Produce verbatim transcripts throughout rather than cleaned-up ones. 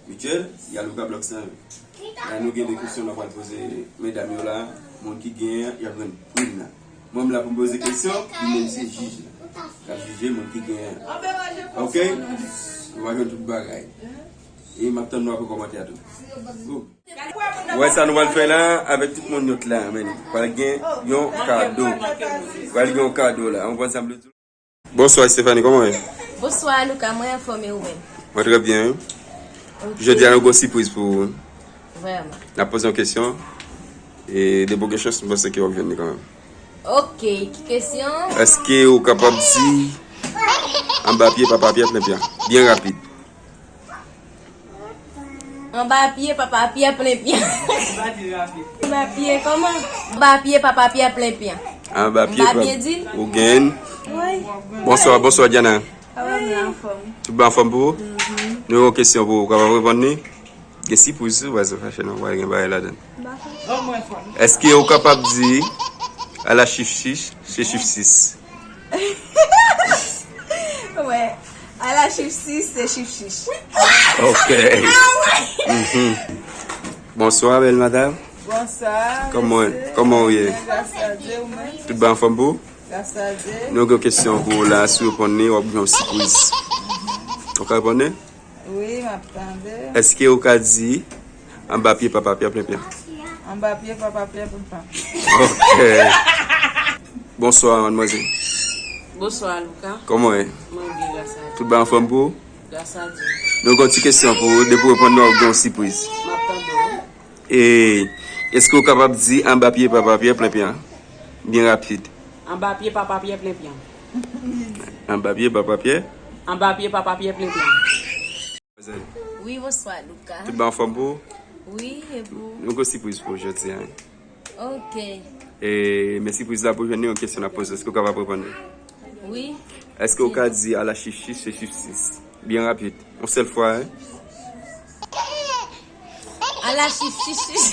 Michel, y a Luka Block sa. La, nou gen de kesyon nou pral poze medam yo la. Moun ki genyen an, y ap jwenn prim nan. Mwen, m la pou m poze kesyon, li menm se jij la. K ap jije moun ki genyen an. Ok? Nou va jwenn tout bagay. E m ap tann nou apre kòmantè a tou. Ou wè sa nou pral fè la avèk tout moun yo t la, men pral gen yon kado. Pral gen yon kado la. Ann pran sa m vle di. Bonswa, Stephanie, kòman w ye? Bonswa, Luka, mwen anfòm e ou menm? Mwen trè byen, wi. Ok. Jodi a, nou gon sipriz pou ou. Vrèman. N ap poze yon kesyon. E depi w gen chans, m panse ke w ap jwenn li kanmenm. Ok, ki kesyon? Èske ou kapab di anba pye, papa pye, plen pye? Byen rapid. Anba pye papa Pyè plen pye. Anba pye kòman? Anba pye papa Pyè plen pye. Anba pye papa. Ou gen. Wi. Bonswa, bonswa, Diana. Kòman nou anfòm? Tout bon anfòm pou ou? Nou gen yon kesyon pou ou, ou kapab reponn li? Gen sipriz wi, pa fache non, pa gen bagay ladan. Èske ou kapab di, ala chif chich, se chif sis? Wè. Ala chif sis, se chif chich. Ok. Mhm. Bonswa, bèl madanm. Bonswa, kòman, mesye. Kòman ou ye? Gras a Dye, ou menm? Tout bon anfòm pou ou? Gras a Dye. Nou gen yon kesyon pou ou la, si w reponn li, w ap gen yon sipriz. Ou ka reponn li? Wi, m ap tande. Èske ou ka di, anba pye papa Pyè plen pye? Anba pye papa Pyè plen pye. Ok. Bonswa, madmwazèl. Bonswa, Luka. Kòman w ye? Mwen byen, gras a Dye. Tout bon anfòm pou ou? Gras a Dye. Nou gen yon ti kesyon pou ou, depi w reponn nou, w ap gen yon sipriz. M ap tande w. E, èske w kapab di anba pye papa Pyè plen pye? Byen rapid. Anba pye papa Pyè plen pye. Anba pye papa Pyè? Anba pye papa Pyè plen pye. Wi, bonswa, Luka. Tout bon anfòm pou ou? Wi, e pou ou? Nou gen sipriz pou ou jodi a. Ok. E, men sipriz la pou jwenn li, yon kesyon n ap poze. Èske w kapab reponn li? Wi. Èske w ka di ala chif chich, se chif sis? Byen rapid. Yon sèl fwa, en. Ala chif chich, chich.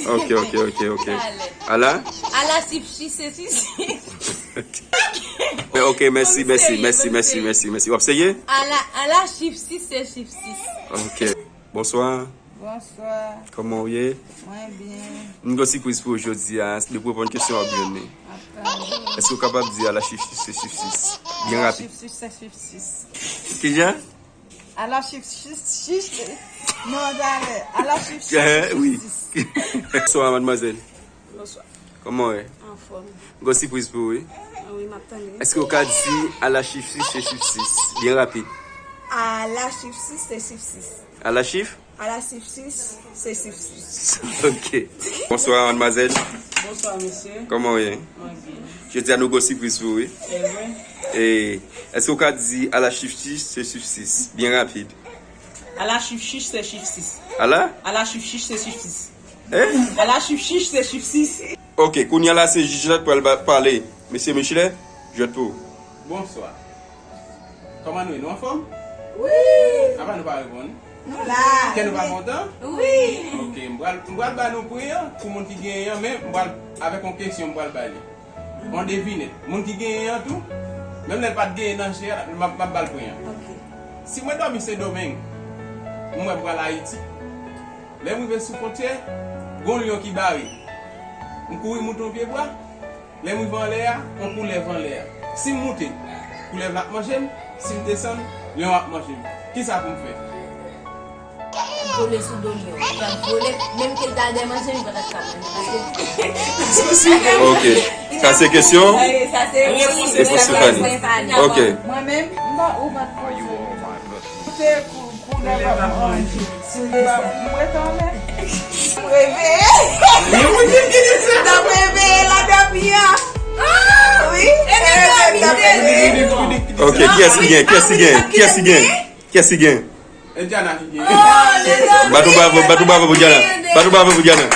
Ok, ok, ok, ok. Ala? Ala chif chich, se chif sis. Ok, mèsi, mèsi, mèsi, mèsi, mèsi, mèsi. W ap serye? Ala, ala chif sis, se chif sis. Ok. Bonswa. Bonswa. Kòman w ye? Mwen byen. M gen yon sipriz pou ou jodi a. Depi w reponn kesyon w ap jwenn li. Ap tande. Èske w kapab di ala chif sis se chif sis? Byen rapid. Ala chif sis se chif sis. Kijan? Ala chif sis, sis se. Non, talè. Ala chif sis se chif sis. Wi. Bonswa, madmwazèl. Bonswa. Kòman w ye? Anfòm. M gen yon sipriz pou ou, wi. Ah wi, m ap tande. Èske w ka di ala chif sis se chif sis? Byen rapid. Ala chif sis se chif sis. Ala chif? Ala chif sis se chif sis. Ok. Bonswa, madmwazèl. Bonswa, mesye. Kòman w ye? Mwen byen. Jodi a nou gen yon sipriz pou ou, wi. E vre? E, èske w ka di ala chif sis se chif sis? Byen rapid. Ala chif chich se chif sis. Ala? Ala chif chich se chif sis. Hein? Ala chif chich se chif sis. Ok, kounye a la se jij la k pral ba- pale. Mesye Michelet, jwèt pou ou. Bonswa. Kòman nou ye? Nou anfòm? Wi. Apa nou pa reponn? Nou la. Kè nou pa kontan? Wi. Ok, m pral, m pral ba nou pri an pou moun ki genyen an, men m pral avèk yon kesyon m pral ba li. Yon devinèt. Moun ki genyen an tou, menm lè l pa t genyen nan je a, m ap, m ap ba l pri an. Ok. Si mwen dòmi Sendomeng, m wè m pral Ayiti. Lè m rive sou fwontyè, gon lyon ki bare. M kouri moute yon pye bwa. Lè m rive anlè a, yon koulèv anlè a. Si m moute, koulèv la ap manje m. Si m desann, lyon an ap manje m. Kisa pou m fè? Vole sou do lyon. Li t ap vole, menm ke l ta dèyè manje, li pa t ap ka manje. Paske Ok. Sa se kesyon? Wi, sa se repons Stefani. Ok. Mwen menm, m pa, ou pa t poze. Se kou, koulèv ap manje. Si w desann, m ret anlè. M reveye. M ap reveye la dòmi an. Ah! Wi. E nan dòmi, dòmi. Ok, kiyès ki gen? Kiyès ki gen? Kiyès ki gen? Kiyès ki gen? E Diana ki gen. Bat yon bravo, bat yon bravo pou Diana. Bat yon bravo pou Diana.